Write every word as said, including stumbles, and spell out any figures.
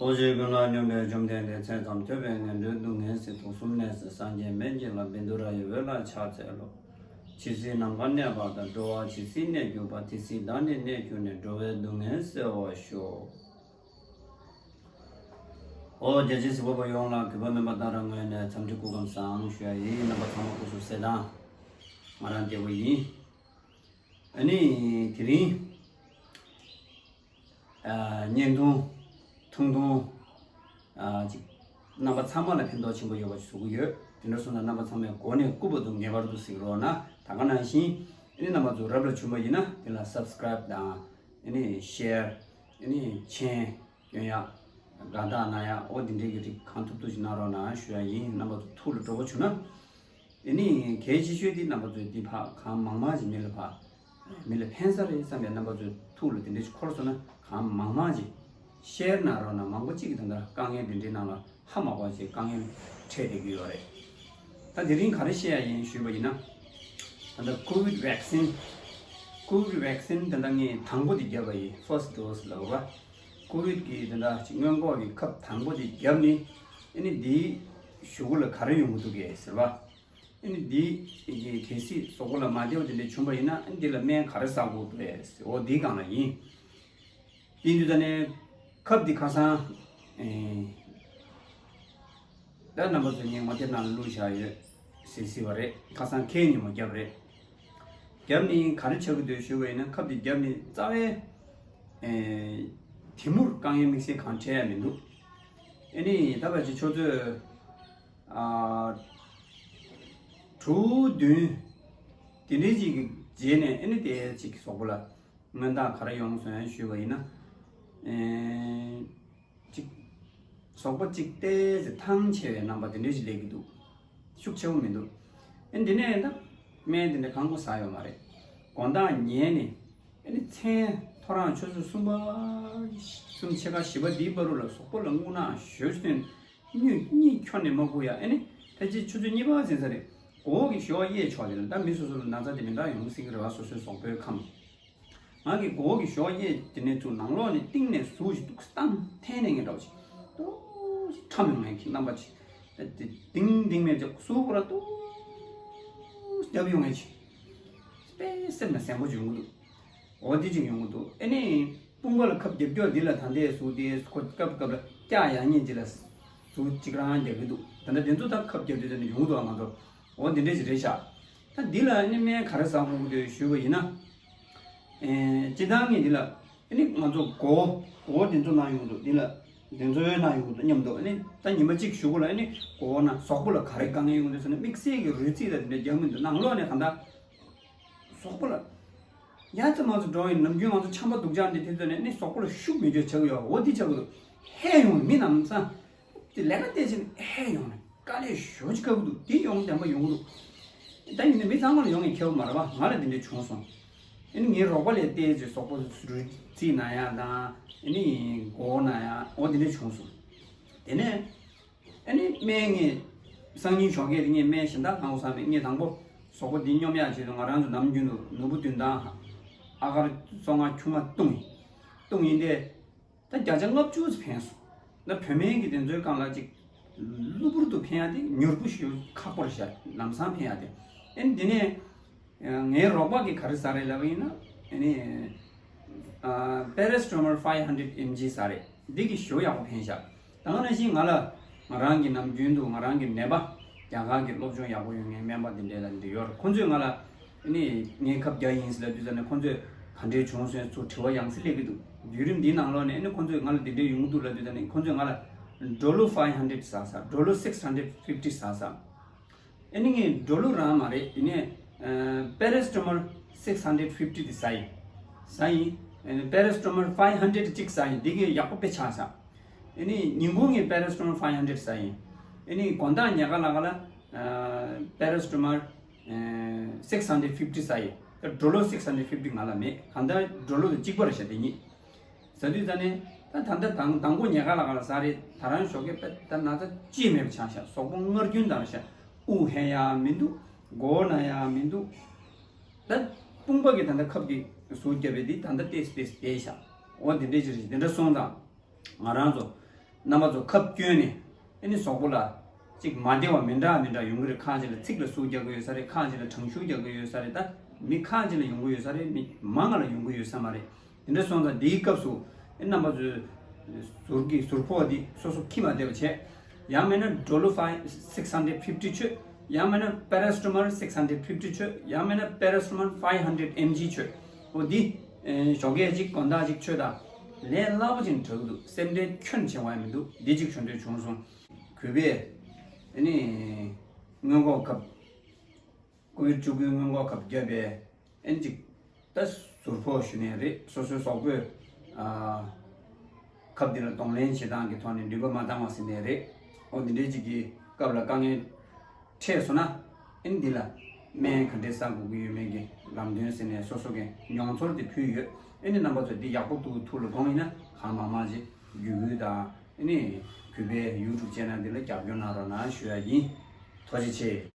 ཐུགས་རྗེ་ཀུན་ལ་སྙོམས་པའི་བཅོམ་ལྡན་འདས། མཚན་ཙམ་ཐོས་པས་ངན་འགྲོའི་སྡུག་བསྔལ་སེལ། དུག་གསུམ་ནད་སེལ་སངས་རྒྱས་སྨན་གྱི་བླ། བཻ་ཌཱུརྱ་ཡི་འོད་ལ་ཕྱག་འཚལ་ལོ། ཇི་སྲིད་ནམ་མཁའ་གནས་པ་དང་། འགྲོ་བ་ཇི་སྲིད་གནས་གྱུར་པ། དེ་སྲིད་བདག་ནི་གནས་གྱུར་ནས། འགྲོ་བའི་སྡུག་བསྔལ་སེལ་བར་ཤོག། ཨོ་རྒྱལ་སྤྱིའི་གཟིགས་པ་པོ་ཡོངས་ལ་གུས་པ་སྨན་པ་ཏཱ་ར་ངོས་ནས་འཚམས་འདྲི་སྐུ་ཁམས་བཟང་ཞུ་ཡ་ཡིན། རྣམ་པ་ཚང་མ་སྐུ་གཟུགས་གསལ་ཐང་། ང་རང་བདེ་པོ་ཡིན། ཨ་ནི་དེ་རིང་ཨ་བརྙན་ཐུང་ཐུང་ཐུང་ཨ་ཅིག་རྣམ་པ་ཚང་མ་ལ་ཕན་ཐོགས་ཆེན་པོ་ཡོད་པ་ཞིག་བཟོ་གི་ཡོད། དེ་འདྲ་སོང་ཙང་རྣམ་པ་ཚང་མས་འགོ་ནས་རྐུབ་བར་དུ་ངེས་པར་དུ་གཟིགས་རོགས་གནང་། ད་ག་ནང་བཞིན་ཨ་ནི་རྣམ་པ་ཚོ་རབ་ལ་བྱུང་བ་ཡིན་ན་དེ་ལ་སབ་སི་ཀ་རེབ་དང་ཨ་ནི་ཤེར་ཨ་ནི་མཆན་སྐྱོན་ཡག་དགའ་རྟགས་གནང་ཡག་ཨོ་དེ་འདྲའི་གི་རིགས་གང་ཐུབ་ཐུབ་ཅིག་གནང་རོགས་གནང་ཞུ་ཡ་ཡིན། རྣམ་པ་ཚོ་ཐུགས་ལ་སྤྲོ་པོ་བྱུང་ན། ཨ་ནི་གལ་ཆེ་ཤོས་དེ་རྣམ་པ་ཚོས་འདི་ཕར་གང་མང་མང་ཞིག་མི་ལ་ཕར་མི་ལ་ཕན་ས་རེད་བསམ་པའི་རྣམ་པ་ཚོའི་ཐུགས་ལ་དེ་འདྲ་ཞིག་འཁོར་སོང་ན་གང་མང་མང་ཞིག་ཤེར་གནང་རོགས་གནང་། མང་པོ་གཅིག་གིས་ད་ལྟ་དཀའ་ངལ་འདི་འདྲའི་ནང་ལ་ཧ་མ་གོ་བ་ཞིག་དཀའ་ངལ་འཕྲད་བསྡད་ཀྱི་ཡོད་རེད། ད་དེ་རིང་ག་རེ་བཤད་ཡ་ཡིན་ཞུས་པ་ཡིན་ན། ད་ལྟ་ཀོ་ཝིད་ཝེག་སིན། ཀོ་ཝིད་ཝེག་སིན་ད་ལྟ་ངས་དང་པོ་དེ་བརྒྱབ་པ་ཡིན། ཕར་སི་ཊི་ཌོ་སི་ལབ་པ། ཀོ་ཝིད་ཀྱི་ད་ལྟ་སྔོན་འགོག་གི་ཁབ་དང་པོ་དེ་བརྒྱབ་ནས་ཨ་ནི་འདིའི་གཞུག་གུ་ལ་ག་རེ་ཡོང་གི་འདུག་གས་ཟེར་བ། ཨ་ནི་འདི་གལ་སྲིད་གཟུགས་པོ་ལ་མ་བདེ་བ་དེ་འདྲ་བྱུང་པ་ཡིན་ན་ཨ་ནི་འདི་ལ་སྨན་ག་རེ་ཟ་དགོས་འདུག་གས། འོ་འདིའི་སྒང་ལ་ཡིན། དེ་དུས་ད་ནས་ཁབ་འདི་ཁ་སང་ཨེ། ད་རྣམ་པ་ཚོ་ངས་ངོ་དེབ་ནང་ལ་བླུགས་བཞག་ཡོད་ཟེར་ཟེར་བ་རེད། ཁ་སང་ཁའི་ཉིན་མོ་བརྒྱབ་རེད། བརྒྱབ་ནས་ག་རེ་ཆགས་ཀྱི་འདུག་ཞུས་པ་ཡིན་ན་ཁབ་འདི་བརྒྱབ་ནས་རྩ་བའི་ཨེ། དེ་མུར་དཀའ་ངལ་དམིགས་བསལ་གང་འཕྲད་ཡ་མི་འདུག་ཨེ་ནི་ད་བར་གྱི་ཆུ་ཚོད་ཨ། དྲུག་བདུན་དེ་འདྲའི་ཅིག་གི་རྗེས་ནས་ཨེ་ནི་དེ་ཅིག་གི་གཟུགས་པོ་ལ་མངོན་རྟགས་ག་རེ་ཡོང་སོང་ཞུས་པ་ཡིན་ན། ཨེ། ཅིག་གཟུགས་པོ་གཅིག་ཏོག་ཙམ་ཐང་ཆད་པའི་རྣམ་པ་དེ་འདྲ་ཞིག་སླེབས་ཀྱི་འདུག་ཤུགས་ཆེ་བོ་མི་འདུག་ཨེ་འདི་ནས་ད་སྨན་དེ་འདྲ་གང་དགོས་ཟ་ཡོད་མ་རེད། དགོང་དག་ཉལ་ནས་ཨེ་ནི་མཚན་ཐོ་རངས་ཆུ་ཚོད་གསུམ་པ། གསུམ་ཕྱེད་ཀ་བཞི་པ་འདིའི་བར་དུ་ལ་གཟུགས་པོ་ལ་རྔུལ་ནག་ཞོ་སྟོན། སྨྱུག་གཉིད་ཁྱོན་ནས་མ་ཁུག་ཡ། ཨེ་ནི་ཕལ་ཆེར་ཆུ་ཚོད་གཉིས་པ་ཟིན་ས་རེད། མགོ་བོ་གི་ཞོ་གཡས་ཕྱོགས་དེ་ལ་ད་མི་སོ་སོ་ལ་ན་ཚ་དེ་མི་འདྲ་ཡོང་སྲིད་ཀྱི་རེད་བ། སོ་སོའི་གཟུགས་པོའི་ཁམས། ང་གི་མགོ་བོ་གི་ཞོ་གཡས་དེ་ནས་ཚུར་ནང་ལོགས་ནས་གཏིང་ནས་ཟུག་ཞིག་འདུག་སྟངས་འཐེན་ནས་ངས་འདྲ་བ་ཞིག་ཏོག་ཞིག་ཁྲམ་ཡོང་ངས་ཁྱི་རྣམ་པ་ཅིག་དེ་ལྡིང་ལྡིང་མེད་ཅིག་ཟུག་པོ་ལ་ཏོག་ཞིག་རྒྱབ་ཡོང་ངས་ཅིག་དཔེ་སེམས་ལ་གཟན་པོ་ཅིག་ཡོང་གི་འདུག་འོ་འདི་ཅིག་ཡོང་གི་འདུག་ཨེ་ནི་དཔུང་པ་ལ་ཁབ་རྒྱབ་སྐྱོར་འདི་ལ་ད་ལྟའི་ཟུག་དེ་ཁོ་སྐབས་སྐབས་ལ་སྐྱག་ཡག་ཉིད་ཅིག་ལ་ཟུག་ཅིག་རང་རྒྱག་གི་འདུག་ད་ལྟ་དེ་ཚོ་ད་ཁབ་རྒྱབ་དུས་ད་ནི་ཡོང་གི་འདུག་ཨ་ང་ཚོ་འོ་འདི་འདྲས་ཅིག་རེད་ཤག་ད་འདི་ལ་ཨེ་ནི་སྨན་ག་རེ་ཟ་དགོས་ཀྱི་འདུག་ཞུས་པ་ཡིན་ན། ཨེ་སྤྱིར་བཏང་ངས་འདི་ལ་ཨེ་ནི་ང་ཚོ་མགོ་མགོ་འདི་ཚོ་ན་ཡོང་གི་འདུག་འདི་ལ་འདི་ཚོའི་ན་ཡོང་གི་འདུག་སྙམ་འདུག་ཨེ་ནི་ད་ཉི་མ་གཅིག་གཞུག་གུ་ལ་ཨེ་ནི་མགོ་བོ་ན་གཟུགས་པོ་ལ་ག་རེ་དཀའ་ངལ་ཡོང་གི་འདུག་ཟེར་ན་དམིགས་བསལ་གྱི་རུས་ཚིགས་ལ་འདི་འདྲ་རྒྱག་མི་འདུག་ནང་ལོགས་ནས་གང་ལྟར་གཟུགས་པོ་ལ་ཡ་ཙམ་མ་ཙམ་འགྲོ་ཡིན། ནམ་རྒྱུན་ང་ཚོ་ཆམ་པ་སྡུག་ཅག་འདི་དེ་ཚོ་ནས་ཨེ་ནི་གཟུགས་པོ་ལ་ཤུགས་མེད་ཅོག་ཆགས་ཀྱི་ཡོད། འོ་འདི་ཆགས་ཀྱི་འདུག་ཧད་ཡོང་མི་ནམ་སང་། དེ་ལས་ཀ་བལྟས་ཕྱིན་ཧད་ཡོང་ནས་དཀའ་ལས་ཞོ་ཅིག་ཁག་གི་འདུག་དེ་ཡོང་བདེན་པ་ཡོང་གི་འདུག་ད་ཡིན་ནའི་མི་ཚང་མ་ལ་ཡོང་ངེས་ཁེལ་བ་མ་རེད་པ། ང་ལ་དེ་འདྲ་བྱུང་སོང་། ཨ་ནི་ངའི་རོགས་པ་ལས་བལྟས་ཚེ་གཟུགས་པོ་རུས་ཚིགས་ན་ཡག་དང་ཨ་ནི་མགོ་བོ་ན་ཡག་འོ་དེ་འདྲ་བྱུང་སོང་། དེ་ནས་ཨ་ནི་སྨན་ངས་སང་ཉིན་ཞོགས་ཀས་དེ་ངས་སྨན་གཞན་དག་གང་བཟོ་བསམ་མེད། ངས་དང་པོ་གཟུགས་པོ་འདི་སྙོམས་ཡག་ཆེད་དུ་ང་རང་ཚོ་ནམ་རྒྱུན་དུ་ནོར་བུ་བདུན་ཐང་ཨ་ཀར་བཙོ་ང་ཆུང་མ་བཏུང་ཡིན། བཏུང་ཡིན་ཏེ། ད་བརྒྱ་ཆ་ལྔ་བཅུ་ཙམ་ཕན་སོང་། ད་བོད་སྨན་གྱི་དེ་ཚོའི་སྒང་ལ་ཅིག་གློ་བུར་དུ་ཕན་ཡ་དེ་མྱུར་པོ་ཞིག་ཁག་པོ་རེད་ཤག་ལམ་སང་ཕན་ཡ་དེ། ཨེ་ནི་དེ་ནས་ངའི་རོགས་པ་གིས་ག་རེ་ཟ་རེད་ལབ་པ་ཡིན་ན། ཨེ་ནི་Paracetamol five hundred M G ཟ་རེད། འདི་གིས་ཞོ་ཡག་པོ་ཕན་ཤག་ད་ག་ནང་བཞིན་ང་ལ་ང་རང་གི་ནམ་རྒྱུན་དུ་ང་རང་གི་ནད་པ་རྒྱ་གར་གྱི་སློབ་སྦྱོང་ཡག་པོ་ཡོད་མཁན་སྨན་པ་འདི་འདྲས་ལ་འདི་ཡོད་རེད། ཁོང་ཚོས་ང་ལ་ཨ་ནི་ངའི་ཁབ་རྒྱག་ཡིན་ཟེར་ལབ་དུས་ཙ་ནས་ཁོང་ཚོས་ག་འདྲས་བྱུང་སོང་ཚུར་དྲི་བ་ཡང་སེ་སླེབས་ཀྱི་འདུག་བརྒྱུད་རིམ་འདིའི་ནང་ལོགས་ནས་ཨ་ནི་ཁོང་ཚོས་ང་ལ་འདི་འདྲས་ཡོང་གི་འདུག་ལབ་དུས་ཙ་ནས་ཁོང་ཚོས་ང་ལ་Dolo five hundred ཟ་ཟ། Dolo six hundred fifty ཟ་ཟ། ཨ་ནི་ངས་Dolo རང་མ་རེད། ཡིན་ནའི་Paracetamol six hundred fifty དེ་ཟ་ཡིན། ཟ་ཡིན། Paracetamol five hundred གཅིག་ཟ་ཡིན། འདི་གས་ཡག་པོ་དཔེ་ཆགས་ས། ཨ་ནི་ཉིན་གུང་ངས་Paracetamol five hundred ཟ་ཡིན། ཨ་ནི་དགོང་དག་ཉལ་ཁ་ལ་ཁ་ལ་Paracetamol six hundred fifty ཟ་ཡིན། ད་Dolo six hundred fifty ང་ལ་མེད། གང་ལྟར་Dolo དང་གཅིག་པ་རེད་ཤག་དེ་གཉིས་ཟ་དུས་ཙ་ནས། ད་ད་ལྟ་དང་དང་པོ་ཉལ་ཁ་ལ་ཁ་ལ་ཟ་རེད། ད་རང་ཞོགས་ཀས་པད་ད་ན་ཚ་ཅི་མེད་པ་ཆགས་ཤག་གཟུགས་པོ་སྔར་རྒྱུན་ལྟར་ཤག་དབུགས་ཧལ་ཡག་མི་འདུག་མགོ་ན་ཡག་མི་འདུག་ད་དཔུང་པ་གི་ད་ལྟ་ཁབ་ཀྱི་ཟུག་བརྒྱབ་པའི་དེ་ད་ལྟ་ཏེས་ཏེས་བསྡད་ཤག་འོ་དེ་འདྲས་ཅིག་རེད། དེ་འདྲ་སོང་ཙང་ང་རང་ཚོ་ རྣམ་པ་ཚོ་ཁབ་བསྐྱོན་ནས་ཨ་ནི་གཟུགས་པོ་ལ་ཅིག་མ་བདེ་བ་མི་འདྲ་མི་འདྲ་ཡོང་གི་རེད། ཁ་ཅིག་ལ་ཚིགས་ལ་ཟུག་རྒྱག་གི་ཡོད་ས་རེད། ཁ་ཅིག་ལ་གྲང་ཤུར་རྒྱག་གི་ཡོད་ས་རེད། ད་མི་ཁ་ཅིག་ལ་ཡོང་གི་ཡོད་ས་རེད། མི་མང་ང་ལ་ཡོང་གི་ཡོད་ས་མ་རེད། དེ་འདྲ་སོང་ཙང་འདིའི་སྐབས་སུ་ཨེ་རྣམ་པ་ཚོས་ཟུར་གྱི་ཟུར་ཕོག་འདི་སོ་སོ་ཁྱི་མ་བདེ་བ་བྱས། ཡང་མིན་ན་ཌོ་ལོ་ཕའི་སིགས་ཧན་ཌེ་ཕིབ་ཊི་མཆོད། ཡང་མིན་ན་པེ་ར་སི་ཊ་མོལ་སིགས་ཧན་ཌེ་ཕིབ་ཊི་མཆོད། ཡང་མིན་ན་པེ་ར་སི་ཊ་མོལ་ཕའིབ་ཧན་ཌེ་ཌི་ཨེམ་ཇི་མཆོད། འོ་འདི་ཨེ་ཞོགས་ཀས་ཅིག་དགོང་དག་ཅིག་མཆོད་དང་། ལས་སླ་པོ་ཅིག་དྲག་གི་འདུག་སེམས་ཁྲལ་ཁྱོན་བྱེད་དགོས་ཡ་མི་འདུག་འདི་གཅིག་ཞུ་འདོད་བྱུང་སོང་། གུས་པས་ཨ་ནི་སྔོན་འགོག་ཁབ། ཀོ་བིཌ་བཅུ་དགུའི་སྔོན་འགོག་ཁབ་བརྒྱབ་པའི་ཨན་ཅིག་ད་ཟུར་ཕོག་ཞུ་ནས་རེད། སོ་སོའི་གཟུགས་པོས་ཨ་ཁབ་འདི་ལ་གདོང་ལེན་བྱེད་སྟངས་ཀྱི་ཐོག་ནས་འགྲིག་པ་མ་བཏང་བ་ཟིན་ནས་རེད། ཨོ་འདི་འདྲའི་ཅིག་གི་སྐབས་ལ་དཀའ་ངལ་འཕྲད་སོང་ན་ཨན་འདི་ལ་སྨན་ག་འདྲས་ཟ་དགོས་ཀྱི་ཡོད་མེད་ཀྱི་ལམ་སྟོན་ཟིན་ནས་སོ་སོ་གི་མྱོང་ཚོར་དེ་ཕུལ་ཡོད། ཨན་ནི་རྣམ་པ་ཚོ་འདི་ཡག་པོ་འདུག་ཐུགས་ལ་དགོངས་ཡིན་ན་གང་མང་མང་ཅིག་བརྒྱུད་སྐུལ་དང་ཨན་ནི་གུས་པའི་ཡུ་ཊུབ་ཅེ་ནལ་འདི་ལ་རྒྱབ་སྐྱོར་གནང་རོགས་གནང་ཞུ་ཡ་ཡིན། ཐུགས་རྗེ་ཆེ།